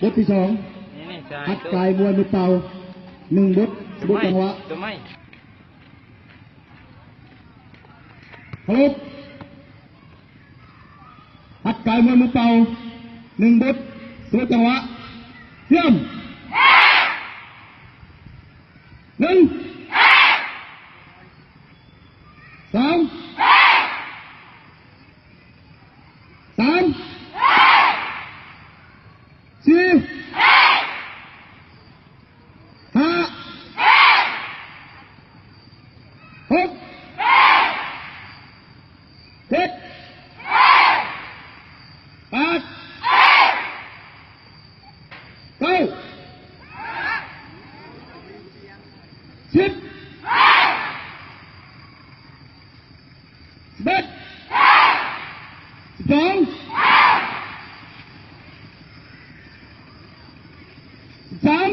ບົດທີສອງ ນີ້ໆ ໃຊ່ ຫັດກາຍມວຍມືເປົ່າ ໜຶ່ງບົດ ສິບເອັດຈັງຫວະ ຕົວໃໝ່ ເຄົາລົບ ຫັດກາຍມວຍມືເປົ່າ ໜຶ່ງບົດ ສິບເອັດຈັງຫວະ ຕຽມ ໜຶ່ງ ສອງ ສາມ ສີ່ ຫ້າ ຫົກ ເຈັດ ແປດ ເກົ້າ ສິບ ສິບເອັດ ສິບສອງ ສິບສາມ